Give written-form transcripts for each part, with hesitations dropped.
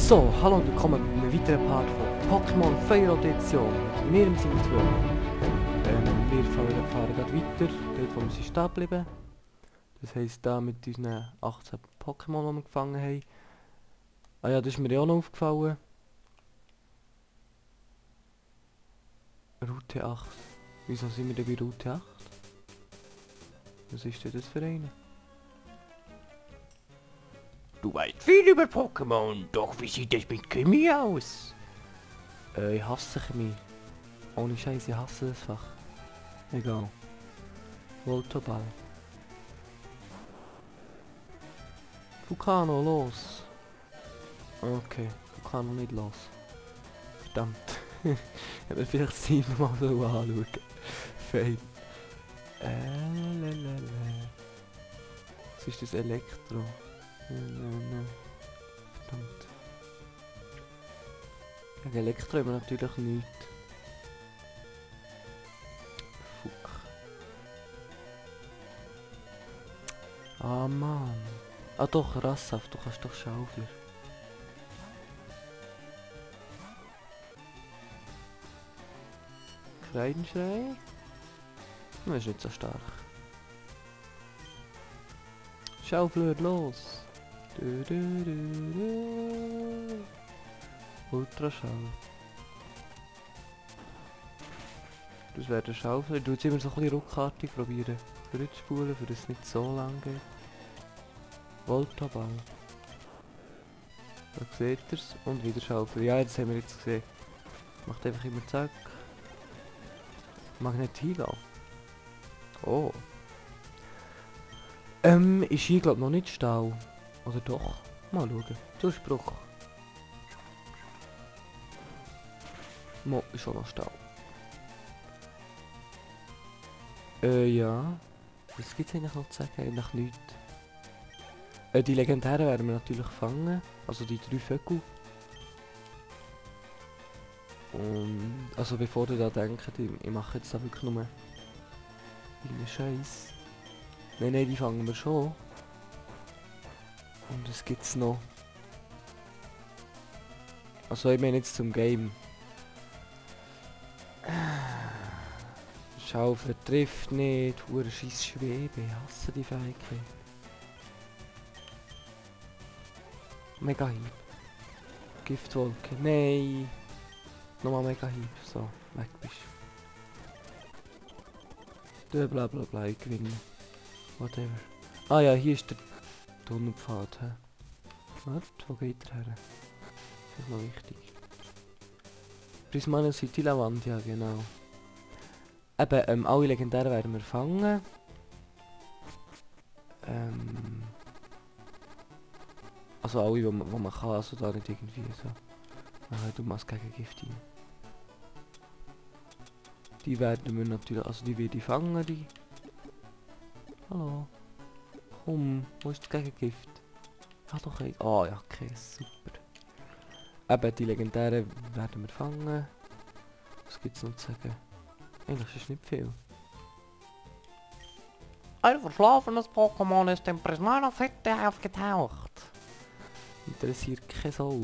So, hallo und willkommen bei einem weiteren Part von Pokémon Feuer Edition mit mir im Sim 12. Wir fahren gerade weiter, dort wo wir sind stehen geblieben. Das heisst da mit unseren 18 Pokémon, die wir gefangen haben. Ah ja, das ist mir ja auch noch aufgefallen. Route 8. Wieso sind wir denn bei Route 8? Was ist denn das für eine? Du weißt viel über Pokémon, doch wie sieht es mit Chemie aus? Ich hasse Chemie. Ohne Scheiß, ich hasse das Fach. Egal. Voltoball. Vulcano, los! Okay, Vulcano nicht los. Verdammt. Ich hätte mir vielleicht das Team mal so anschauen. Fein. Was ist das Elektro? Verdammt. Gegen Elektro haben wir natürlich nichts. Fuck. Ah Mann. Ah doch, Rasshaft, du kannst doch Schaufler. Kreidenschrei? Das ist nicht so stark. Schaufler, los! Ultraschall. Das wäre der Schaufel. Ich tue jetzt immer so ein bisschen ruckartig probieren. Zurückspulen, für das es nicht so lang geht. Voltaball. Da seht ihr es. Und wieder Schaufel. Ja, das haben wir jetzt gesehen. Macht einfach immer zack. Magnetilo. Oh. Ist hier glaube noch nicht Stau. Oder doch? Mal schauen. Zuspruch. Mo ist schon noch Stau. Ja. Was gibt es eigentlich noch zu sagen? Eigentlich nichts. Die Legendären werden wir natürlich fangen. Also die 3 Vögel. Und also bevor ihr da denkt, ich mache jetzt da wirklich nur einen Scheiß. Nein, die fangen wir schon. Und es gibt's noch. Also ich meine jetzt zum Game. Schaufel trifft nicht, hure scheiß Schwebe, ich hasse die Fähigkeit. Mega Hieb. Giftwolke, nein. Nochmal Mega Hieb, so, weg bist du. Bla bla bla, ich gewinne. Whatever. Ah ja, hier ist der Tunnelpfad. Warte, wo geht er her? Das ist noch wichtig. Prismania City Lavand, ja genau. Eben, alle Legendären werden wir fangen. Also alle, wo man kann, also da nicht irgendwie so. Du machst gegen Gift rein. Die werden wir natürlich, also die werde ich fangen, die. Hallo. Komm, wo ist das Gegengift? Ah doch, ein. Oh ja, okay, super. Eben, die Legendären werden wir fangen. Was gibt's noch zu sagen? Eigentlich ist nicht viel. Ein verschlafenes Pokémon ist im Prismana City aufgetaucht. Interessiert keine Sau.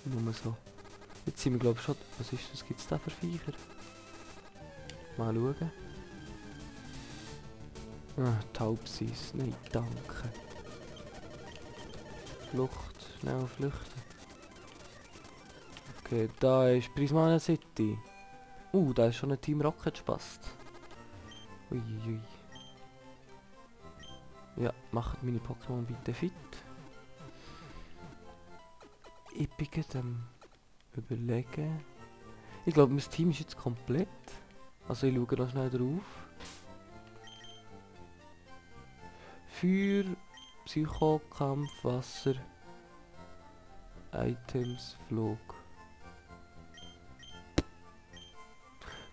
Nur so. Jetzt sind wir glaube ich schon... Was ist das? Gibt's da für Viecher? Mal schauen. Ah, Taubsis. Nein, danke. Flucht. Schnell flüchten. Okay, da ist Prismania City. Da ist schon ein Team Rocket Spast. Uiuiui. Ja, macht meine Pokémon bitte fit. Ich bin gerade überlegen. Ich glaube, mein Team ist jetzt komplett. Also ich schaue noch schnell drauf. Feuer, Psycho, Kampf, Wasser, Items, Flug.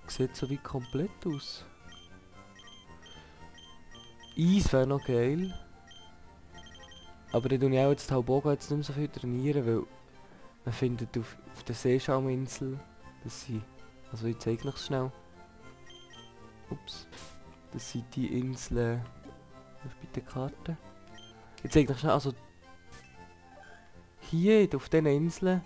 Sieht so wie komplett aus. Eis wäre noch geil. Aber dann tue ich auch jetzt Tauboga jetzt nicht mehr so viel trainieren, weil man findet auf der Seeschauminsel, dass sie... Also ich zeige noch schnell. Ups. Das sind die Inseln... Was ist bitte die Karte? Ich zeige noch schnell, also... Hier auf diesen Inseln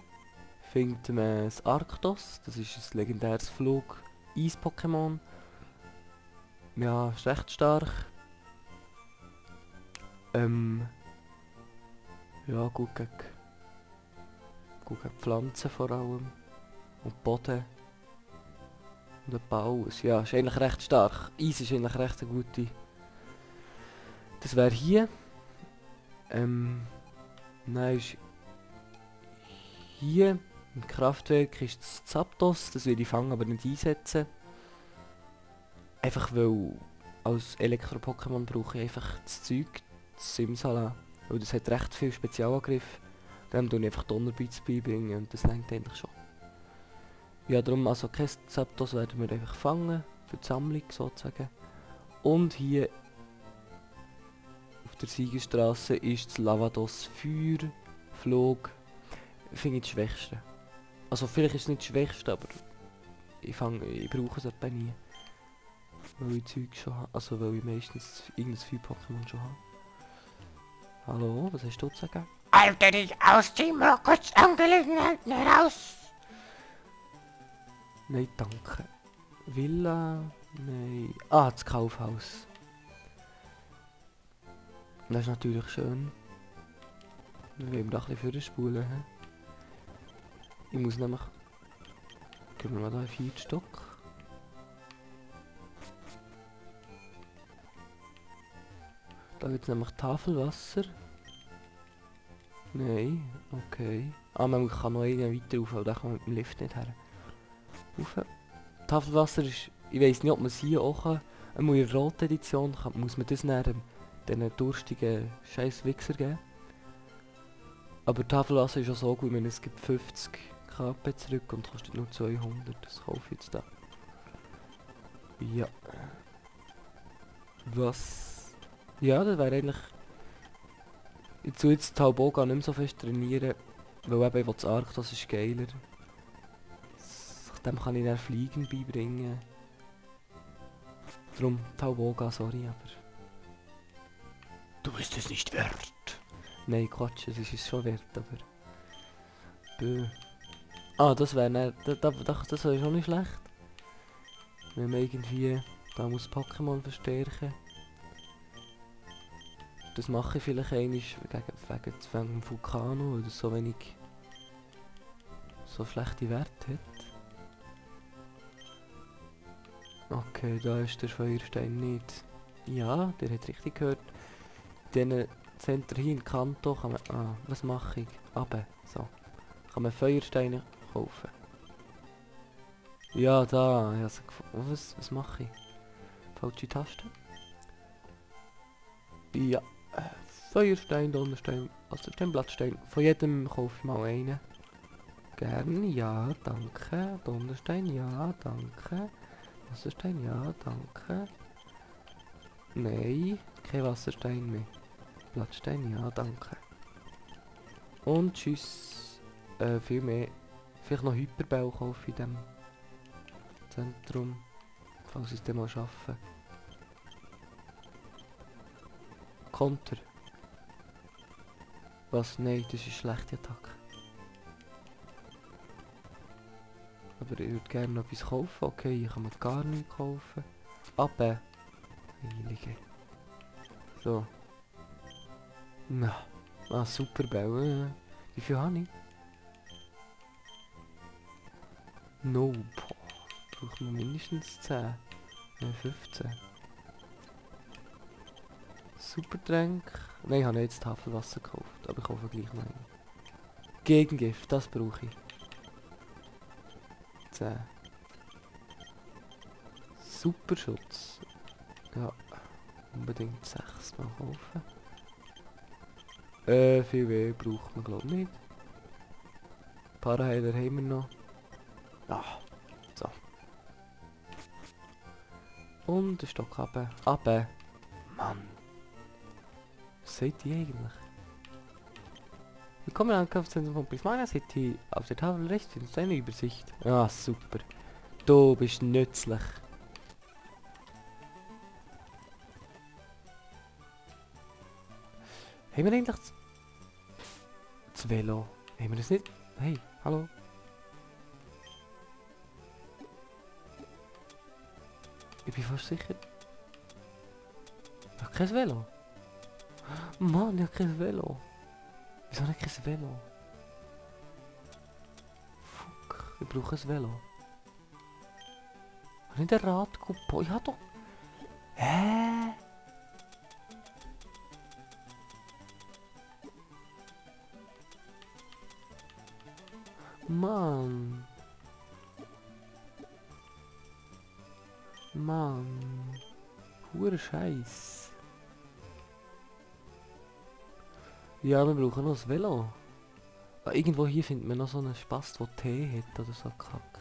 findet man das Arktos. Das ist ein legendäres Flug-Eis-Pokémon. Ja, ist recht stark. Ja, gut gegen Pflanzen vor allem. Und Boden. Und der Bau. Ja, ist eigentlich recht stark. Eis ist eigentlich recht eine gute. Das wäre hier. Nein, ist hier im Kraftwerk ist das Zapdos. Das will ich fangen, aber nicht einsetzen. Einfach weil als Elektro-Pokémon brauche ich einfach das Zeug, das Simsala. Weil das hat recht viel Spezialangriff. Dann tue ich einfach Donnerblitz beibringen und das reicht eigentlich schon. Ja, darum also kein Zapdos werden wir einfach fangen. Für die Sammlung sozusagen. Und hier auf der Siegerstraße ist das Lavados Feuer, Flug. Finde ich das Schwächste. Also vielleicht ist es nicht das Schwächste, aber ich brauche es etwa nie. Weil ich Zeug schon habe. Also weil ich meistens irgendein Feuer-Pokémon schon habe. Hallo, was hast du zu sagen? Alter, dich ausziehen, mal kurz Angelegenheiten heraus. Nein, danke. Villa? Nein. Ah, das Kaufhaus. Das ist natürlich schön. Wir wollen da ein bisschen vorspulen. Ich muss nämlich... Gehen wir mal da in 4 Stock. Da gibt es nämlich Tafelwasser. Nein, okay. Ah, man kann noch einen weiter rauf, aber da kann man mit dem Lift nicht her. Rauf. Tafelwasser ist... Ich weiss nicht, ob man es hier auch kann. In der roten Edition muss man das näher diesen durstigen scheiß Wichser geben. Aber Tafelwasser ist auch so gut, wenn es gibt 50 KP zurück und kostet nur 200. Das kaufe ich jetzt da. Ja. Was? Ja, das wäre eigentlich... Ich tue jetzt Tauboga nicht mehr so fest trainieren, weil eben das Arktos ist geiler. Dem kann ich dann Fliegen beibringen. Drum Tauboga, sorry, aber... Du bist es nicht wert. Nein, Quatsch, es ist es schon wert, aber... Bö. Ah, das wäre das wäre schon nicht schlecht. Wenn man irgendwie... Da muss Pokémon verstärken. Das mache ich vielleicht einmal wegen dem Vulcano, weil das so wenig... so schlechte Werte hat. Okay, da ist der Feuerstein nicht. Ja, der hat richtig gehört. Diesen Center hier in Kanto kann man... Ah, was mache ich? Aber so. Kann man Feuersteine kaufen. Ja, da. Ja, was mache ich? Falsche Taste. Ja. Feuerstein, Donnerstein, Wasserstein, Blattstein. Von jedem kaufe ich mal einen. Gerne, ja, danke. Donnerstein, ja, danke. Wasserstein, ja, danke. Nein, kein Wasserstein mehr. Blattstein, ja, danke. Und tschüss. Viel mehr. Vielleicht noch Hyperbau kaufen in diesem Zentrum. Falls ich es dann mal schaffe. Konter. Was? Nein, das ist eine schlechte Attacke. Aber ich würde gerne noch etwas kaufen. Okay, hier kann man gar nichts kaufen. Aber. Heilige. So. Na. Ah, super Bälle. Wie viel habe ich? No. Boah. Braucht man mindestens 10. Nein, 15. Supertränk. Nein, ich habe jetzt Tafelwasser gekauft. Aber ich kaufe gleich noch einen. Gegengift, das brauche ich. 10. Superschutz. Ja. Unbedingt 6 mal kaufen. Viel weh braucht man glaube ich nicht. Paraheiler haben wir noch. Ah, so. Und der Stock runter. Runter. Mann. Was seht ihr eigentlich? Willkommen am Kampfzentrum von Prismania City. Auf der Tafel rechts findest du eine Übersicht. Ah, super. Du bist nützlich. Haben wir eigentlich Das Velo. Haben wir das nicht? Hey, hallo? Ich bin fast sicher. Ich habe kein Velo. Mann, ich habe kein Velo. Wieso habe ich kein Velo? Fuck, ich brauche ein Velo. Habe ich nicht ein Radcoupon? Ich habe doch... Hä? Mann. Mann. Hure Scheiß. Ja, wir brauchen noch ein Velo. Ah, irgendwo hier findet man noch so einen Spast, der Tee hat oder so Kack.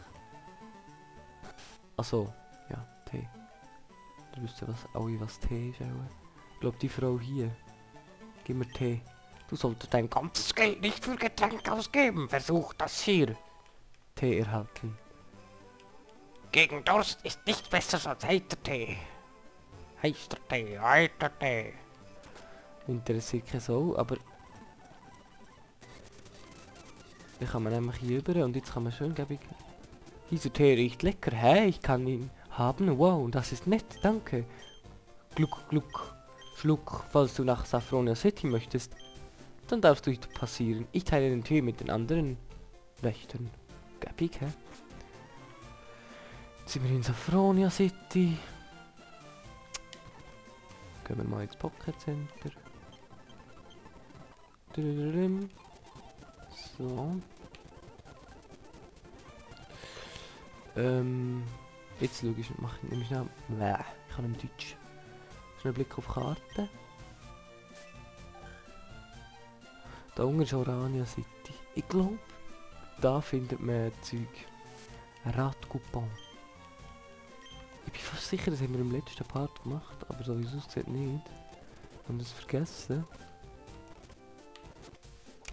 Achso, ja, Tee. Du wisst ja was Tee ist auch. Ich glaube die Frau hier. Gib mir Tee. Du solltest dein ganzes Geld nicht für Getränk ausgeben. Versuch das hier. Tee erhalten. Gegen Durst ist nichts besser als heiter Tee. Heißer Tee, heiter Tee. Interessiert keine Sau, aber... Ich kann man nämlich hier rüber und jetzt kann man schön gäbig... Dieser Tee riecht lecker, hä? Ich kann ihn haben, wow, das ist nett, danke. Gluck, gluck, Schluck, falls du nach Saffronia City möchtest. Dann darfst du nicht passieren. Ich teile den Tee mit den anderen Wächtern. Gäbig, hä? Jetzt sind wir in Saffronia City. Gehen wir mal ins Pocket Center. So. Jetzt schaue ich, mache ich nämlich schnell... ich kann nicht Deutsch. Schnell Blick auf die Karte. Da unten ist Orania City. Ich glaube, da findet man Zeug. Ein Radcoupon. Ich bin fast sicher, das haben wir im letzten Part gemacht, aber so wie es aussieht nicht. Ich habe das vergessen.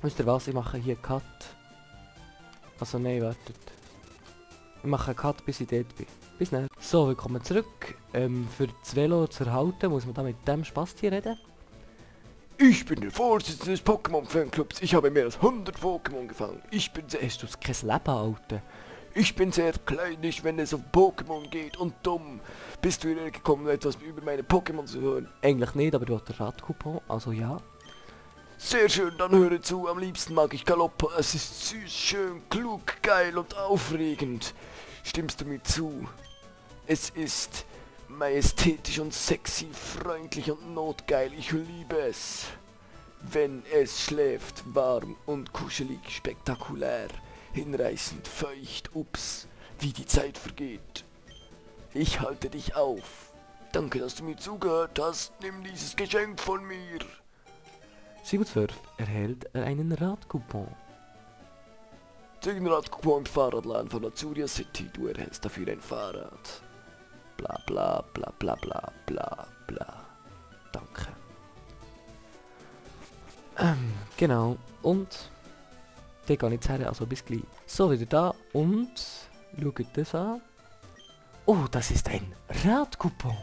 Wisst ihr was? Ich mache hier Cut. Also nein, wartet. Ich mache einen Cut, bis ich dort bin. Bis dann. So, willkommen zurück. Für das Velo zu erhalten, muss man da mit dem Spasti reden. Ich bin der Vorsitzende des Pokémon-Fanclubs. Ich habe mehr als 100 Pokémon gefangen. Ich bin sehr... Hast du kein Leben, Alter? Ich bin sehr kleinlich, wenn es um Pokémon geht und dumm. Bist du hierher gekommen, etwas über meine Pokémon zu hören? Eigentlich nicht, aber du hast den Radcoupon, also ja. Sehr schön, dann höre zu. Am liebsten mag ich Galoppa. Es ist süß, schön, klug, geil und aufregend. Stimmst du mir zu? Es ist majestätisch und sexy, freundlich und notgeil. Ich liebe es. Wenn es schläft, warm und kuschelig, spektakulär, hinreißend, feucht, ups, wie die Zeit vergeht. Ich halte dich auf. Danke, dass du mir zugehört hast. Nimm dieses Geschenk von mir. 712 erhält er einen Radcoupon. Den Radcoupon im Fahrradladen von Azuria City. Du erhältst dafür ein Fahrrad. Bla bla bla bla bla bla bla. Danke. Genau. Und der geht jetzt her, also bis gleich. So, wieder da und schaut das an. Oh, das ist ein Radcoupon.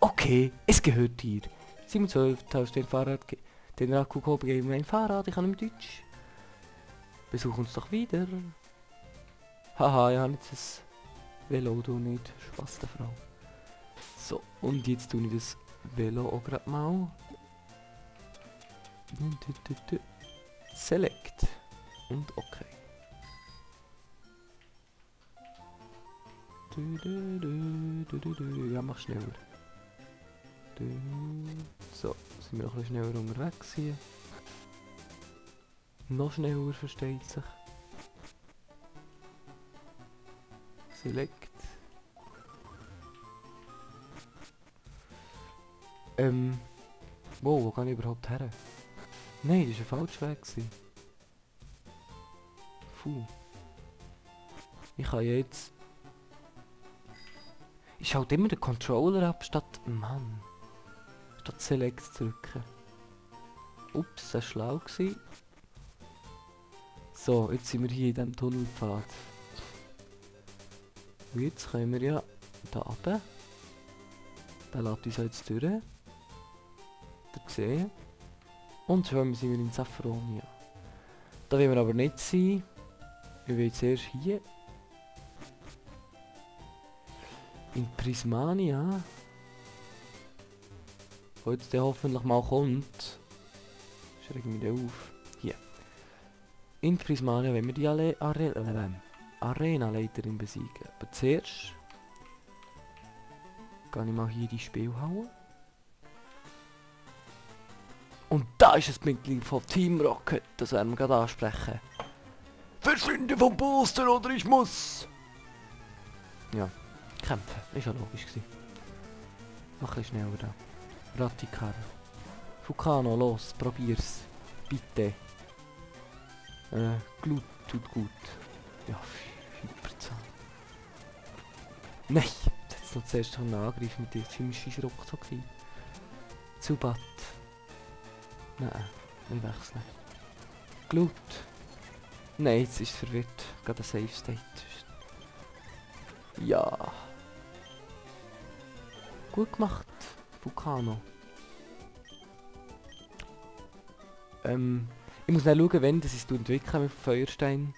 Okay, es gehört dir. 712 tauscht den Radcoupon geben mir ein Fahrrad, ich kann nicht Deutsch. Besuch uns doch wieder. Haha, ich habe jetzt ein Velo, du nicht. Spaß der Frau. So, und jetzt tue ich das Velo auch gerade mal. Select. Und okay. Ja, mach schneller. So, sind wir noch ein bisschen schneller unterwegs hier. Noch schneller, versteht sich. Select. Wow, wo kann ich überhaupt her? Nein, das war ein falscher Weg. Puh. Ich kann jetzt... Ich schalte immer den Controller ab, statt... Mann. Statt Select zu drücken. Ups, das war schlau gewesen. So, jetzt sind wir hier in diesem Tunnelpfad. Und jetzt können wir ja da runter. Der lässt uns jetzt durch. Da gesehen. Und schon sind wir in Saffronia. Da will wir aber nicht sein. Wir wollen zuerst hier. In Prismania. Wo jetzt der hoffentlich mal kommt. Schreck mich da auf. Hier. In Prismania wollen wir die Arena-Leiterin besiegen. Aber zuerst gehe ich mal hier in die Spielhalle. Und da ist das Mitglied von Team Rocket, das werden wir gerade ansprechen. Verschwinde vom Poster oder ich muss! Ja, kämpfen, ist ja logisch gewesen. Mach ein bisschen schneller da. Radikal. Vulcano, los, probier's. Bitte. Glut tut gut. Ja, Hyperzahn. Nein, jetzt noch zuerst einen Angriff mit dem chemischen Rucksack. Zubat. Nein, nicht wechseln. Glut. Nein, jetzt ist es verwirrt. Gerade ein Safe State. Ja. Gut gemacht, Vulcano. Ich muss dann schauen, wenn das ist entwickeln mit Feuerstein.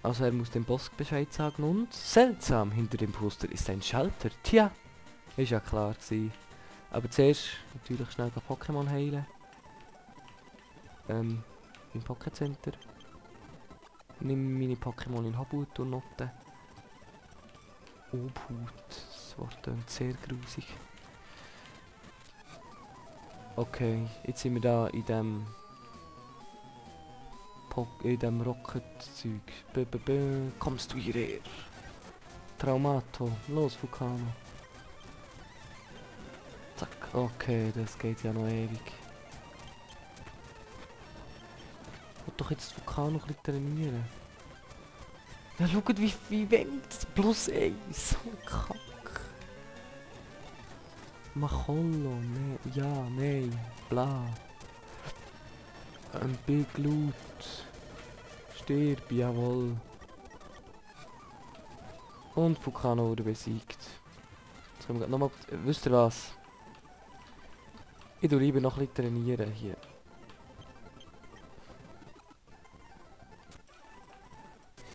Also er muss dem Boss Bescheid sagen und... Seltsam, hinter dem Poster ist ein Schalter. Tja, ist ja klar gewesen. Aber zuerst natürlich schnell Pokémon heilen. Im Pocket Center. Nimm meine Pokémon in Habut und Noten. Obhut, das Wort klingt sehr grusig. Okay, jetzt sind wir da in dem Rocket-Zeug. Kommst du hierher? Traumato, los Vulcano. Zack, okay, das geht ja noch ewig. Ich will doch jetzt Vulcano noch ein bisschen trainieren. Ja, schaut wie wenig das plus 1, so kack. Macholo, ne, ja, nein, bla. Ein Big Loot. Stirb, jawohl. Und Vulcano wurde besiegt. Jetzt können wir nochmal, wisst ihr was? Ich tue lieber noch ein bisschen trainieren hier.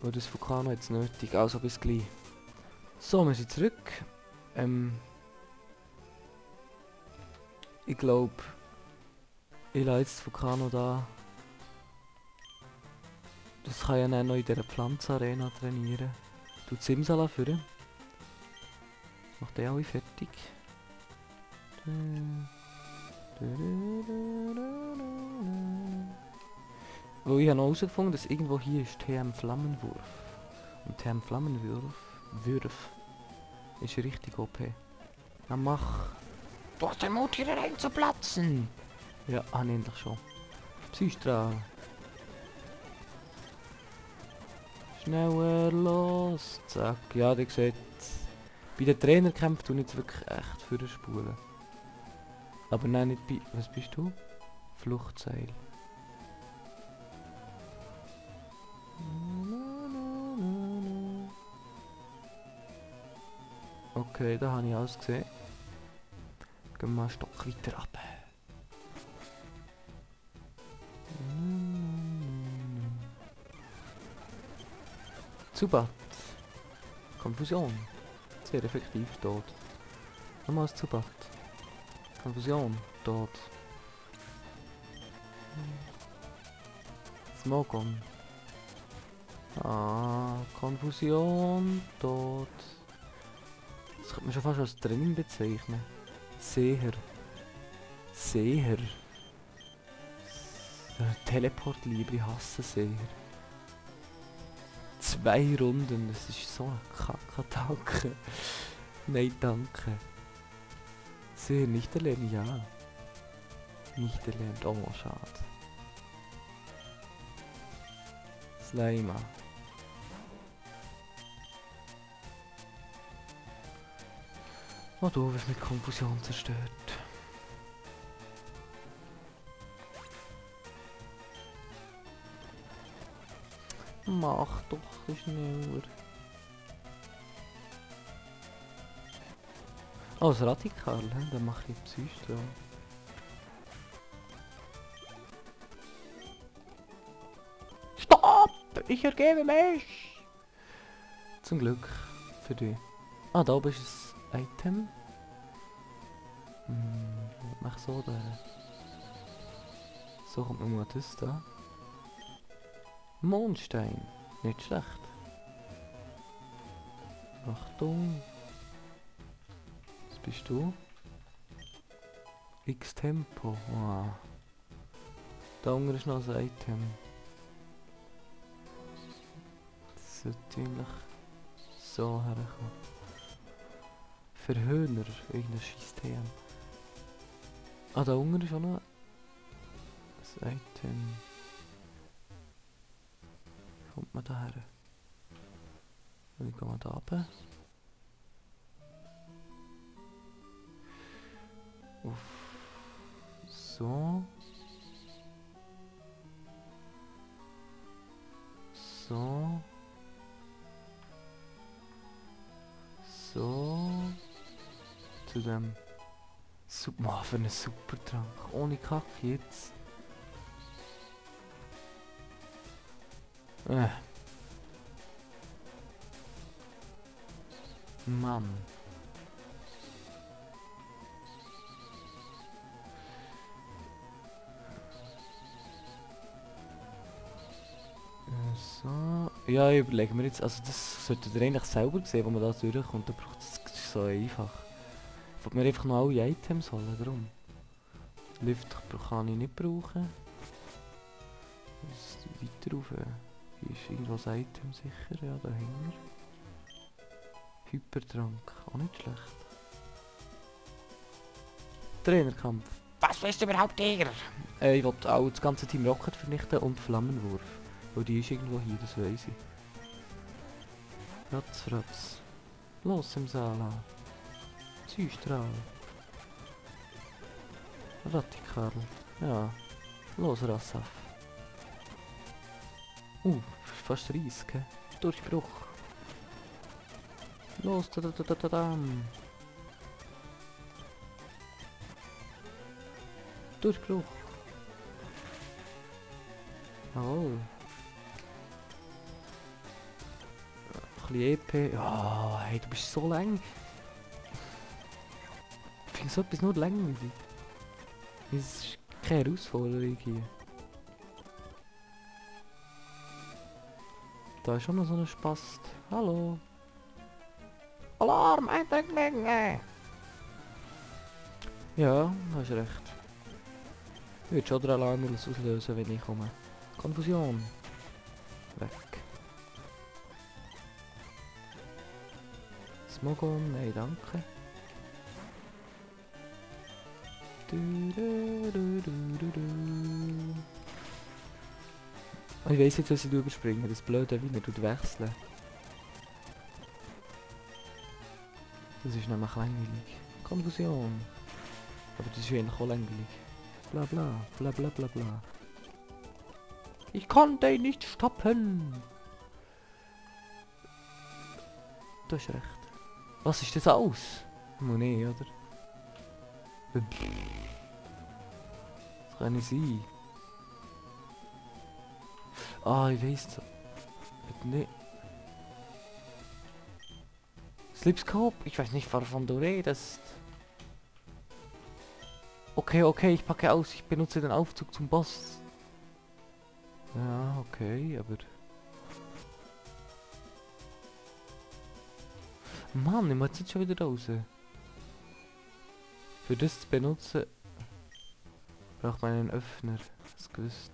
Und das Vulcano jetzt nötig, also bis gleich. So, wir sind zurück. Ich glaube, ich lasse jetzt Vulcano da. Das kann ja dann noch in dieser Pflanzenarena trainieren. Du Simsala führen. Macht der alle fertig. Wo ich habe noch herausgefunden, dass irgendwo hier ist TM Flammenwurf. Und TM Flammenwurf ist richtig OP. Na mach. Du hast den Mut, hier reinzuplatzen. Ja, endlich schon. Psystrahl. Schneller los. Zack. Ja, der sieht. Bei den Trainerkämpfen tue ich jetzt wirklich echt für die Spulen. Aber nein, nicht bei. Was bist du? Fluchtseil. Okay, da habe ich alles gesehen. Gehen wir mal einen Stock weiter ab. Zubat. Konfusion. Sehr effektiv tot. Nochmals Zubat. Konfusion. Tot. Smogon. Ah, Konfusion. Tot. Das könnte man schon fast als Training bezeichnen. Seher. Seher. Teleport lieber, ich hasse Seher. 2 Runden, das ist so ein Kacke, danke. Nein, danke. Seher nicht erlernen, ja. Nicht erlernt, oh schade. Slima. Oh, du wirst mit Konfusion zerstört. Mach doch schneller. Oh, das Radikal, dann mache ich Psystrahl. Ich ergebe mich! Zum Glück für dich. Ah, da oben ist ein Item. Mach so da. So kommt man mal das da. Mondstein. Nicht schlecht. Achtung. Was bist du? X-Tempo. Wow. Da unten ist noch ein Item. Das sollte eigentlich so herkommen. Für Hühner. Irgendein System. Ah, da unten ist auch noch ein Item. Wie kommt man da her? Wie kommt man da runter? So. So. So. Zu dem Super, für einen Supertrank. Ohne Kacke jetzt. Mann. So. Ja, ich überlege mir jetzt, also das sollte ihr eigentlich selber sehen, wo man da durchkommt, da braucht es so einfach. Ich wollte mir einfach noch alle Items holen, darum. Lift kann ich nicht brauchen. Das weiter rauf. Hier ist irgendwo ein Item sicher, ja, dahinter. Hypertrank, auch nicht schlecht. Trainerkampf. Was willst du überhaupt hier? Ich wollte auch das ganze Team Rocket vernichten und Flammenwurf. Weil die ist irgendwo hier, das weiss ich. Ratz, ratz. Los im Sala. Züstrahl. Radikal. Ja. Los, Rassaf. Fast 30, gell? Durchbruch. Los, da da da da da dam. Durchbruch. Jawohl. Ein bisschen EP. Ja, hey, du bist so lang. Ich finde so etwas nur langweilig. Das ist keine Herausforderung hier. Da ist schon noch so ein Spast. Hallo. Alarm, Eindringling! Ja, hast recht. Ich würde schon den Alarm auslösen, wenn ich komme. Konfusion. Weg. Smogon, nein, danke. Oh, ich weiss jetzt, was ich überspringen. Das blöde Wiener tut wechseln. Das ist nämlich langweilig. Konfusion. Aber das ist eigentlich auch langweilig. Bla bla, bla bla bla bla. Ich konnte ihn nicht stoppen. Du hast recht. Was ist das aus? Nee, oder? Das kann nicht sein. Ah, ich weiss. Nicht. Slipscope? Ich weiß nicht, wovon du redest. Okay, okay, ich packe aus. Ich benutze den Aufzug zum Boss. Ja, okay, aber... Mann, ich muss jetzt schon wieder raus. Für das zu benutzen... braucht man einen Öffner. Das gewusst.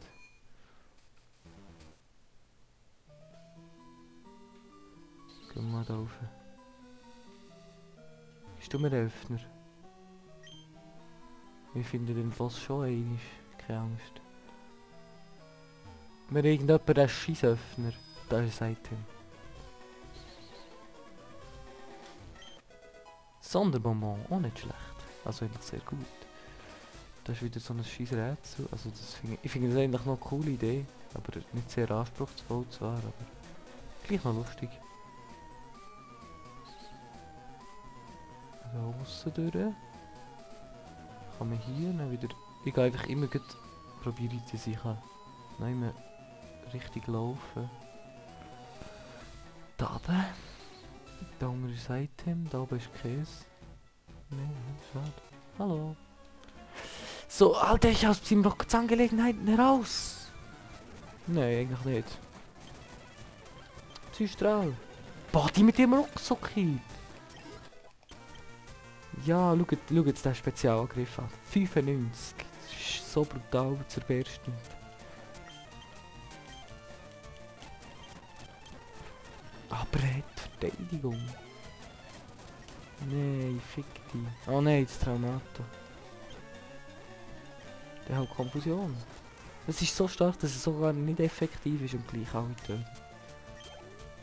Gehen wir mal da rauf. Bist du mir der Öffner? Ich finde den Boss schon einig. Keine Angst. Mir irgendjemand einen Scheissöffner. Da ist ein Item. Sonderbonbon, auch nicht schlecht. Also eigentlich sehr gut. Das ist wieder so ein scheiß Rätsel. Also ich finde das eigentlich noch eine coole Idee. Aber nicht sehr anspruchsvoll zwar, aber gleich noch lustig. Aussen durch. Kann man hier dann wieder... Ich gehe einfach immer probieren, dass ich kann richtig laufen. Da oben. Da unten ist ein Item, da oben ist Käse. Nee, schade. Hallo. So, Alter, ich aus den Angelegenheiten heraus. Nein, eigentlich nicht. Strahl. Boah, die mit dem Rucksack. Ja, schau jetzt den Spezialangriff an. 95. Das ist so brutal zerberstend. Aber er hat Verteidigung. Nein, fick die. Oh nein, das Traumato. Der hat Konfusion. Es ist so stark, dass es sogar nicht effektiv ist und gleich alle töten.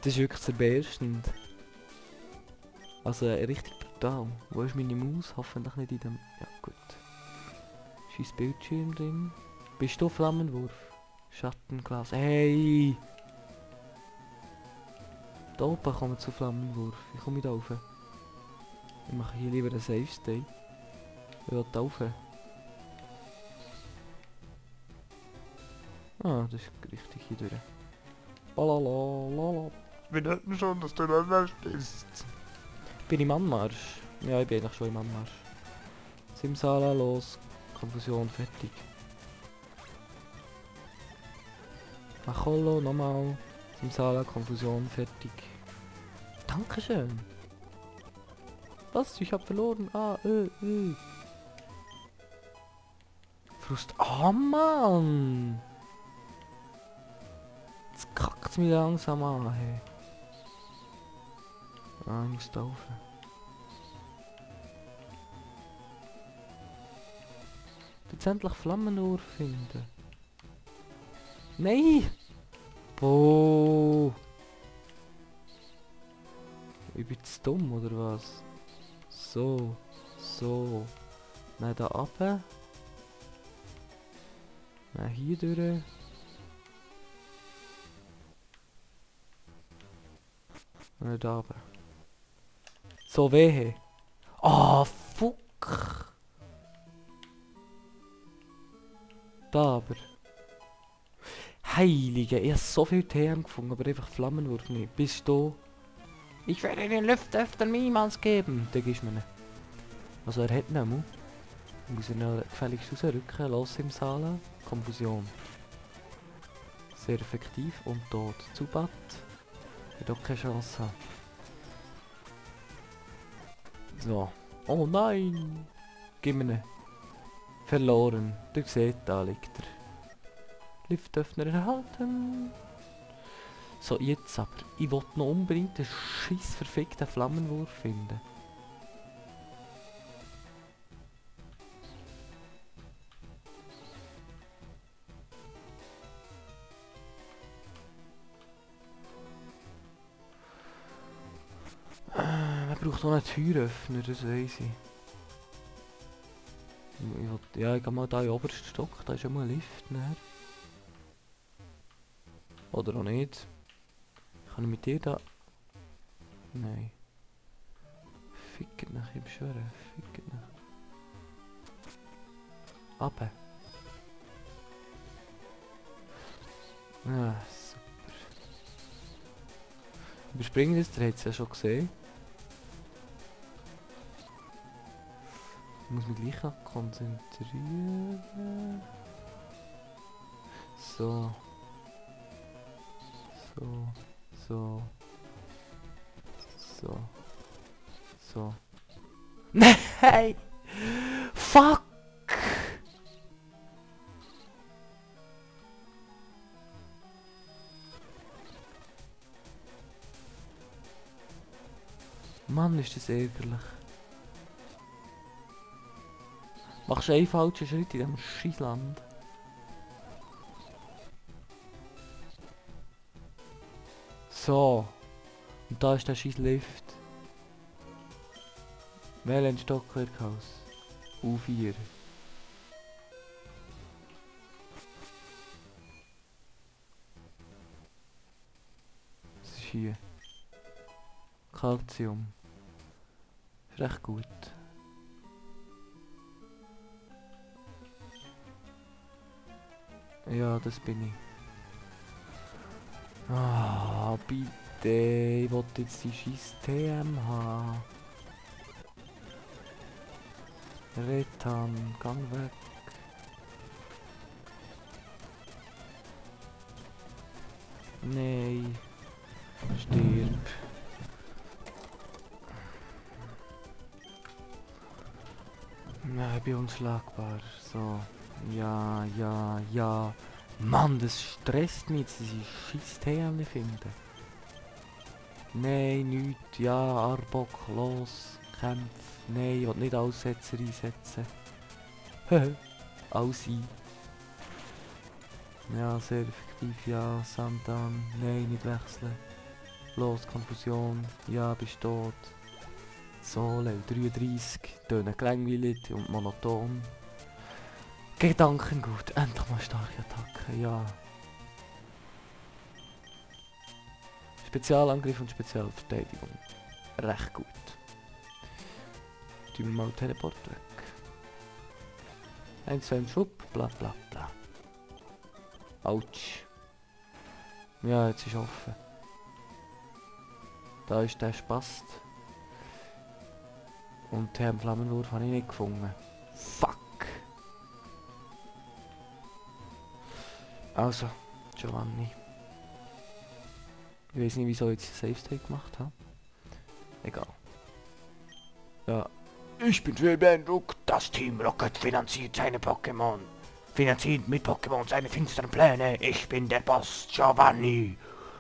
Das ist wirklich zerberstend. Also richtig brutal. Wo ist meine Maus? Hoffentlich nicht in dem... Ja gut. Scheiß Bildschirm drin. Bist du Flammenwurf? Schattenglas. Hey! Da oben kommen wir zu Flammenwurf. Ich komme da rauf. Ich mache hier lieber einen Safe Stay. Ich will da rauf. Ah, das ist richtig hier durch. Balalalala. Wir dachten schon, dass du da bist. Bin ich im Anmarsch? Ja, ich bin eigentlich schon im Anmarsch. Simsala, los. Konfusion, fertig. Macholo, nochmal. Simsala, Konfusion, fertig. Dankeschön. Was? Ich hab verloren. Ah, Frust. Oh Mann! Jetzt kackt's mich langsam an, hey. Ah, ich muss da rauf. Jetzt endlich Flammenrohr finden. Nein! Boah! Ich bin zu dumm, oder was? So. So. Nein, da runter. Nein, hier durch. Nein, da runter. So, wehe. Ah, fuck. Da aber. Heilige, ich habe so viel TM gefunden, aber einfach Flammenwurf nicht. Bist du? Ich werde den Luft öfter niemals geben. Den gibst du mir nicht. Also er hat nicht mehr. Muss er noch gefälligst rausrücken. Los im Saal. Konfusion. Sehr effektiv und tot. Zubat. Wird auch keine Chance haben. So. Oh nein! Gib mir ihn. Verloren. Du seht, da liegt er. Liftöffner erhalten. So, jetzt aber. Ich will noch unbedingt den scheiß verfickten Flammenwurf finden. Man braucht noch einen Türöffner, das weiss ich. Ja, ich gehe mal da in den obersten Stock, da ist ja mal ein Lift. Ne? Oder auch nicht. Kann ich mit dir da... Nein. Fickt nach, ich beschwöre. Fickt nach. Runter. Ah, super. Überspringen das, der hat es ja schon gesehen. Ich muss mich gleich noch konzentrieren. So. So. So. So. So. Nein! Fuck! Mann, ist das ärgerlich. Machst du einen falschen Schritt in diesem Scheissland? So. Und da ist der scheiß Lift. Welchen Stockwerkhaus? U4. Was ist hier? Calcium. Ist recht gut. Ja, das bin ich. Ah, Ich wollte jetzt die scheiß TM haben. Retan, gang weg. Nein. Stirb. Ja, ich bin unschlagbar. So. Ja, ja, ja. Mann, das stresst mich, dass ich scheiß TM nicht finde. Nein, nichts. Ja, Arbok, los. Kämpf. Nein, ich will nicht Aussetzer einsetzen. Aussein. Ja, sehr effektiv. Ja, Sandan. Nein, nicht wechseln. Los, Konfusion. Ja, bist tot. So, Level 33. Tönen gelangweilig und monoton. Gedankengut. Endlich mal starke Attacke. Ja. Spezialangriff und Spezialverteidigung. Recht gut. Tun wir mal Teleport weg. 1, 2 Schub, bla bla bla. Autsch. Ja, jetzt ist offen. Da ist der Spast. Und den Flammenwurf habe ich nicht gefunden. Fuck. Also, Giovanni. Ich weiß nicht, wieso ich jetzt Safe State gemacht habe. Egal. Ja. Ich bin schwer beeindruckt. Das Team Rocket finanziert seine Pokémon. Finanziert mit Pokémon seine finsteren Pläne. Ich bin der Boss, Giovanni.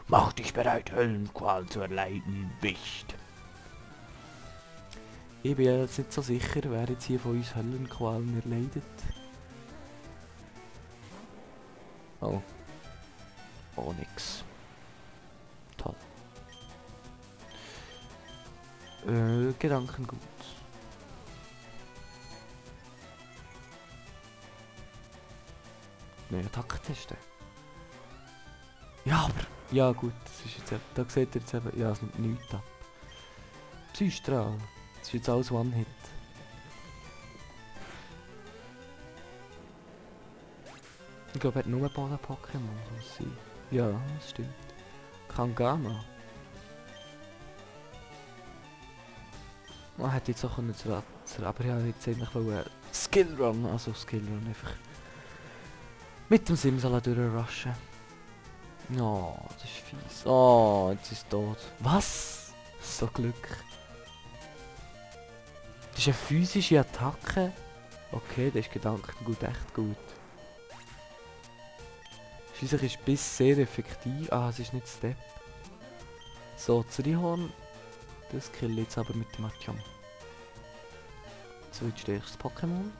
Mach dich bereit, Höllenqualen zu erleiden, Wicht. Ich bin jetzt nicht so sicher, wer jetzt hier von uns Höllenqualen erleidet. Oh. Oh, nix. Toll. Gedankengut. Neue Attacke testen. Ja, aber... Ja gut, das ist jetzt... Da seht ihr jetzt eben... Ja, es nimmt nichts ab. Psystrahl. Das ist jetzt alles One-Hit. Ich glaube, er hat nur Boden-Pokémon. Ja, das stimmt. Kangama. Man hätte jetzt auch können aber ja, jetzt eigentlich wollen Skillrun, also Skillrun einfach mit dem Simsala durchrushen. Oh, das ist fies. Oh, jetzt ist es tot. Was? So Glück. Das ist eine physische Attacke. Okay, das ist Gedankengut echt gut. Schliesslich ist Biss sehr effektiv. Ah, es ist nicht Step. So, Zrihorn. Das kill jetzt aber mit dem Machamp. Zweitstärkstes Pokémon.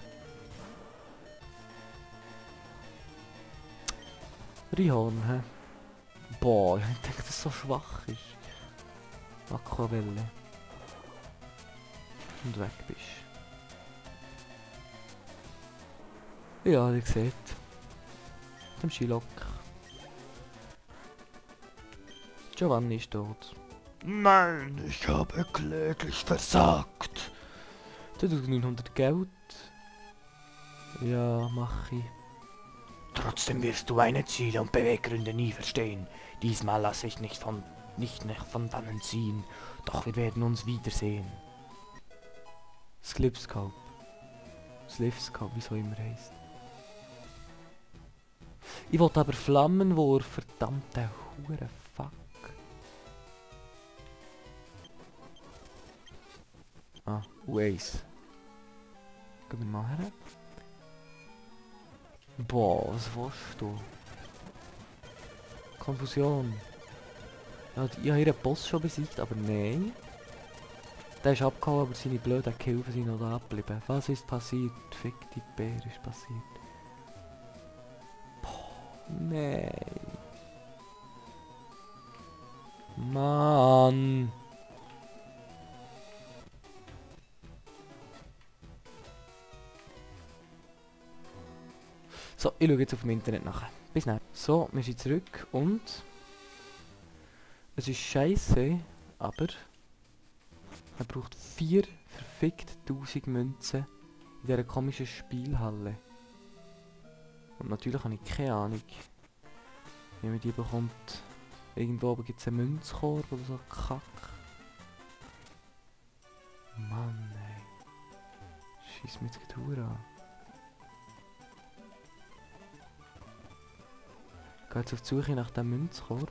Rihorn, hä? Boah, ich denke, dass es so schwach ist. Aquavelle. Und weg bist. Ja, ihr seht. Dem Skilock. Giovanni ist tot. Nein, ich habe kläglich versagt. Du hast 900 Geld. Ja, mach ich. Trotzdem wirst du meine Ziele und Beweggründe nie verstehen. Diesmal lasse ich nicht von dannen ziehen. Doch wir werden uns wiedersehen. Slipscope. Slipscope, wie es auch immer heisst. Ich wollte aber Flammenwurf, verdammte Hure Fuck. Ah, Waze. Gehen wir mal her. Boah, was willst du? Konfusion. Ja, ich habe ihren Boss schon besiegt, aber nein. Der ist abgehauen, aber seine blöden Gehilfen sind noch da abgeblieben. Was ist passiert? Fick die Bär ist passiert. Boah, nein. Mann. So, ich schaue jetzt auf dem Internet nachher. Bis dann. So, wir sind zurück und... Es ist scheiße, aber... Er braucht 4 verfickt 1000 Münzen in dieser komischen Spielhalle. Und natürlich habe ich keine Ahnung, wie man die bekommt. Irgendwo oben gibt es einen Münzkorb oder so Kack. Mann, ey. Scheiss mich die Tour an. Ich gehe jetzt auf die Suche nach dem Münzkorb.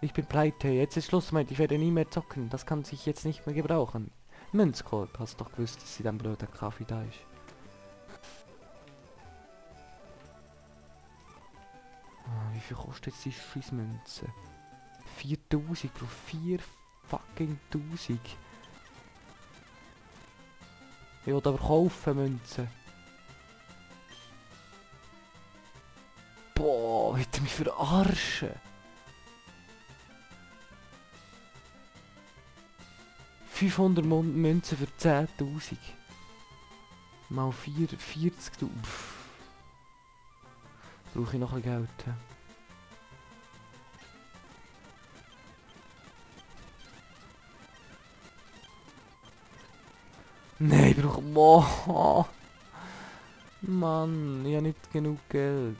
Ich bin pleite, jetzt ist Schluss, meint, ich werde nie mehr zocken. Das kann sich jetzt nicht mehr gebrauchen. Münzkorb, hast du doch gewusst, dass sie dann blöder Kaffee da ist. Ah, wie viel kostet jetzt die Scheißmünze? 4000, Bro, 4 fucking 1000. Ich will aber kaufen, Münzen. Boah, wollt ihr mich verarschen? 500 Münzen für 10.000. Mal 40.000. Brauche ich noch ein Geld. He? Nein, ich brauche... Oh. Mann, ich habe nicht genug Geld.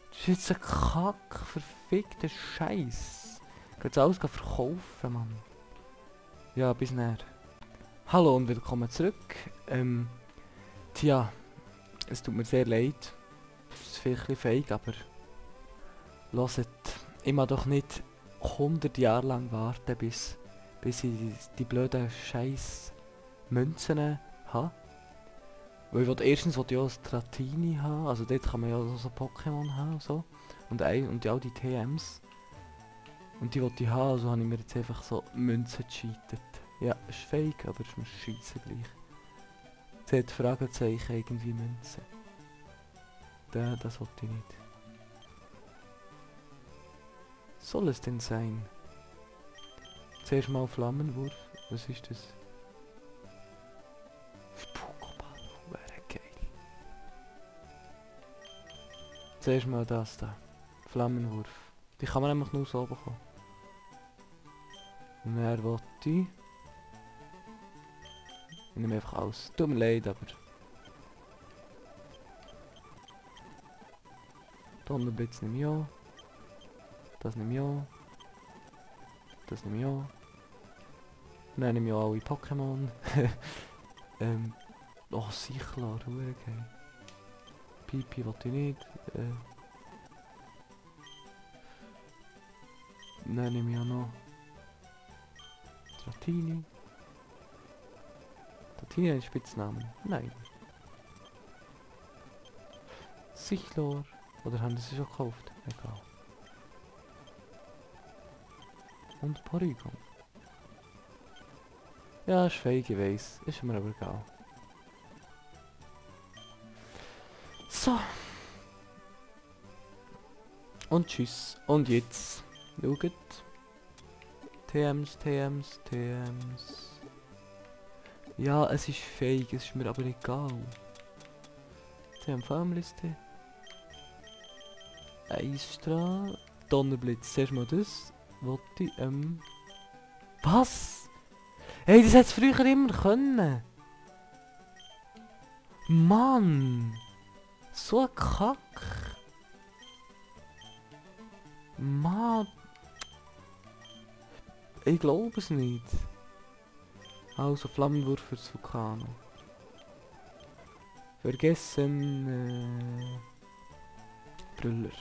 Das ist jetzt ein Kack, verfickter Scheiß. Ich kann jetzt alles verkaufen, Mann. Ja, bis näher. Hallo und willkommen zurück. Tja, es tut mir sehr leid. Es ist vielleicht ein bisschen feig, aber... Hört, ich mag doch nicht 100 Jahre lang warten, bis ich die blöden Scheiß Münzen habe. Weil ich will, erstens will ich auch ein Dratini haben, also dort kann man ja auch so Pokémon haben und so. Und all die TMs. Und die wollte ich haben, also habe ich mir jetzt einfach so Münzen gescheitert. Ja, ist fake, aber ist mir scheisse gleich. Jetzt hat Fragezeichen irgendwie Münzen. Das wollte ich nicht. Soll es denn sein? Zuerst mal Flammenwurf. Was ist das? Pokéball, wäre geil. Zuerst mal das da. Flammenwurf. Die kann man einfach nur so bekommen. Mehr wollte ich. Ich nehme einfach aus. Tut mir leid, aber... Donnerblitz nehme ich auch. Das nehme ich auch. Das nehme ich auch. Dann nehme ich auch alle Pokémon. Oh, Sichlar, hure geil. Pipi wollte ich nicht. Dann nehme ich auch noch Dratini. Dratini hat einen Spitznamen? Nein. Sichlar. Oder haben sie schon gekauft? Egal. Und Porygon. Ja, ist fake, ich weiss. Ist mir aber egal. So. Und tschüss. Und jetzt. Schaut. TMs. Ja, es ist fake, es ist mir aber egal. TM-Farmliste. Eisstrahl. Donnerblitz. Zuerst mal das. Wollte ich, Was? Hey, das hätte es früher immer können. Mann. So ein Kack. Mann. Ich glaube es nicht. Also Flammenwurf fürs Vulkano. Vergessen. Brüller.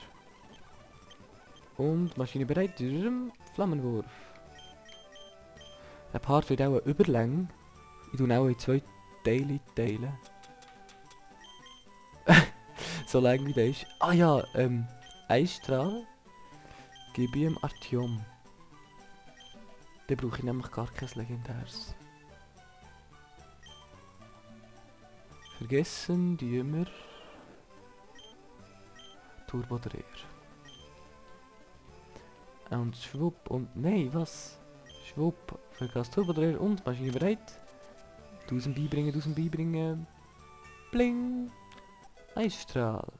Und Maschine bereit. Flammenwurf. Der Part wird auch überlang. Ich tue auch in 2 Teile teilen. So lang wie der ist. Ah ja, Eisstrahl. Gebe ich ihm Artyom. Dann brauche ich nämlich gar kein legendäres. Vergessen die immer. Turbodreher. Und schwupp und... Nein, was? Schwupp. Vergaß Turbodreher und Maschine bereit. 1000 beibringen. Bling. Eisstrahl.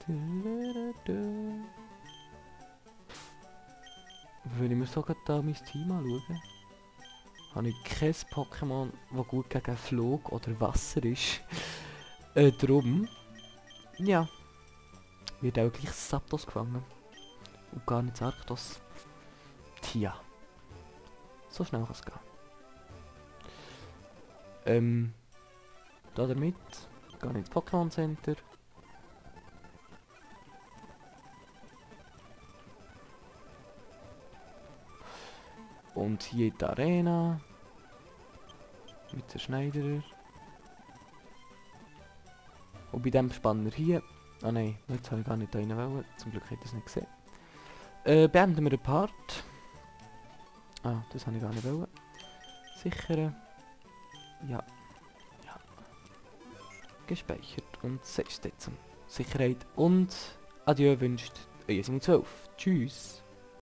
Will ich mir sogar da mein Team anschauen? Habe ich kein Pokémon, das gut gegen Flug oder Wasser ist. Drum ja. Wird auch gleich Zapdos gefangen. Und gar nicht Arctos. Tja. So schnell kann es gehen. Da damit. Gehe ich ins Pokémon Center. Und hier in die Arena. Mit der Schneiderer. Und bei dem Spanner hier. Ah nein, jetzt habe ich gar nicht da rein wollen. Zum Glück hätte ich es nicht gesehen. Beenden wir den Part. Ah, das habe ich gar nicht wollen. Sichern. Ja. Ja. Gespeichert. Und Save State zum Sicherheit. Und Adieu wünscht euer 12. Tschüss.